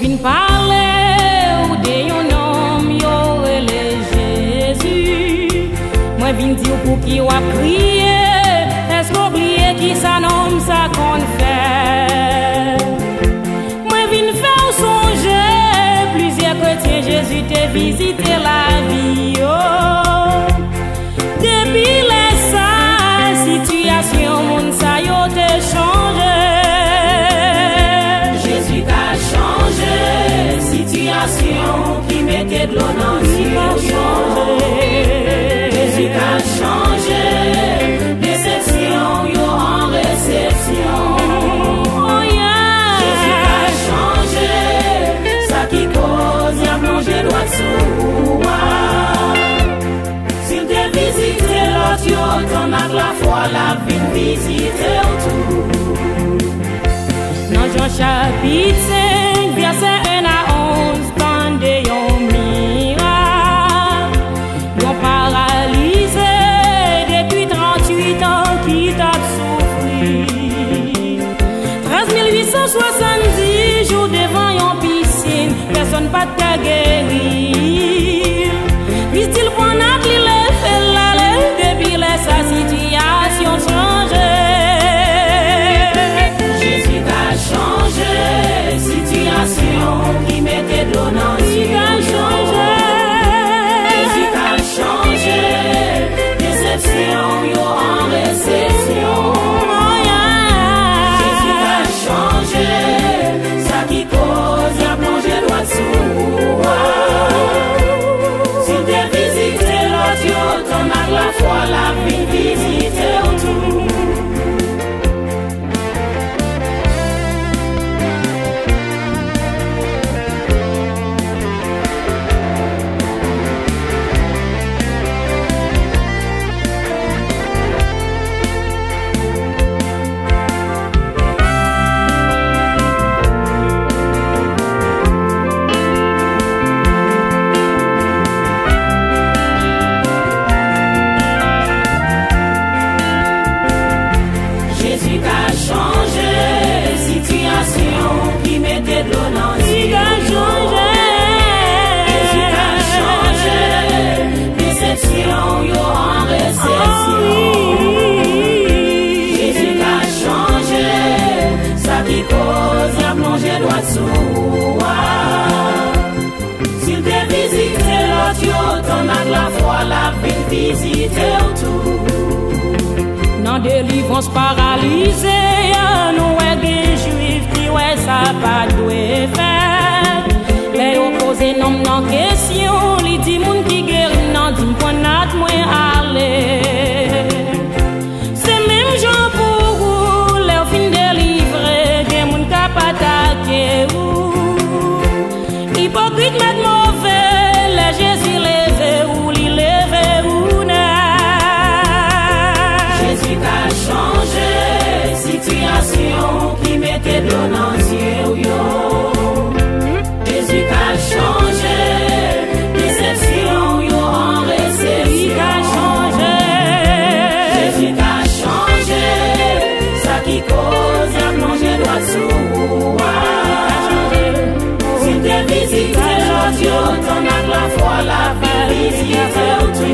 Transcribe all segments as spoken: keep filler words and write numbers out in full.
Vin pale w de yon nonm yo rele Jezi. Mwen vin di w pouki w ap kriye. Èske w bliye kisa nonm sa konn fè? Mwen vin fè w sonje plizyè kretyen Jezi te vizite lavi yo. Depi lè sa, sitiyasyon moun sa yo te chanje. Jezi ka chanje sitiyasyon ki mete dlo nan zye yo. Jezi ka chanje desepsyon yo an resepsyon. Jezi ka chanje sa ki koz y ap lonje dwèt sou ou a. Si l te vizite lòt yo, tann ak lafwa l ap vin vizite w tou. Nan Jan chapit senk, vèsè en a onz, tande yon mirak. Yon paralize depi tranntuit an ki t ap soufri. Trèz mil uit san swasanndis jou devan yon pisin, pèsonn pa t ka geri l. Jis di l pran nat li leve l ale, depi lè sa sitiyasyon chanje. Jezi ka chanje sitiyasyon ki mete dlo nan zye yo. Jezi ka chanje desepsyon yo an resepsyon. Jezi ka chanje sa ki koz y ap lonje dwèt sou ou a. Si l te vizite lòt yo, tann ak lafwa l ap vin vizite w tou. Jezi ka chanje sitiyasyon ki mete dlo nan zye yo. Jezi ka chanje desepsyon yo an resepsyon. Jezi ka chanje sa ki koz y ap lonje dwèt sou ou a. Si l te vizite lòt yo, tann ak lafwa l ap vin vizite w tou. Nan delivrans paralize a, nou wè gen Jwif ki wè sa pa t dwe fèt. Lè yo poze nonm nan kesyon, li di moun ki geri nan, di m pran nat mwen ale. Se menm jan pou ou, lè w fin delivre, gen moun k ap atake ou. Ipokrit mèt move, lè Jezi leve ou, li leve ou nèt. Jezi ka chanje sitiyasyon ki mete dlo nan zye w yo. Jezi ka chanje desepsyon yo an resepsyon. Jezi ka chanje sa ki koz y ap lonje dwèt sou ou a. Si l te vizite lòt yo, tann ak lafwa l ap vizite w tou.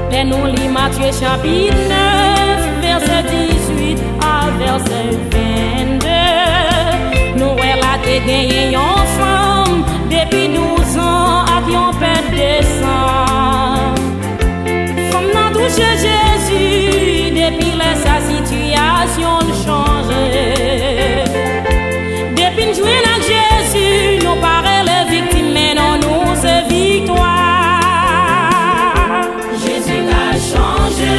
Lè nou li Matye chapit nèf, vèsè dizuit a vèsè vennde, nou wè la te genyen yon fanm depi douz an ak yon pèt de san. Fanm nan touche Jezi, depi lè sa sitiyasyon l chanje. Depi n jwenn ak Jezi, nou pa rele viktim, men non nou se viktwa. Jezi ka chanje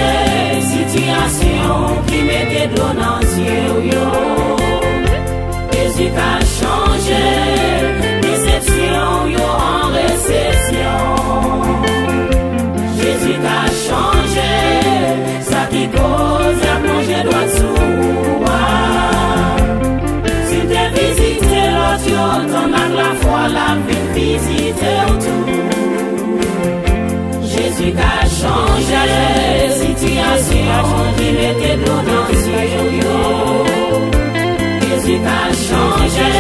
sitiyasyon ki mete dlo nan zye w yo. Jezi ka chanje desepsyon yo an resepsyon. Jezi ka chanje sa ki koz y ap lonje dwèt sou ou a. Si l te vizite lòt yo, tann ak lafwa l ap vin vizite w tou. Jezi ka chanje sitiyasyon ki mete dlo nan zye w yo. Jezi ka chanje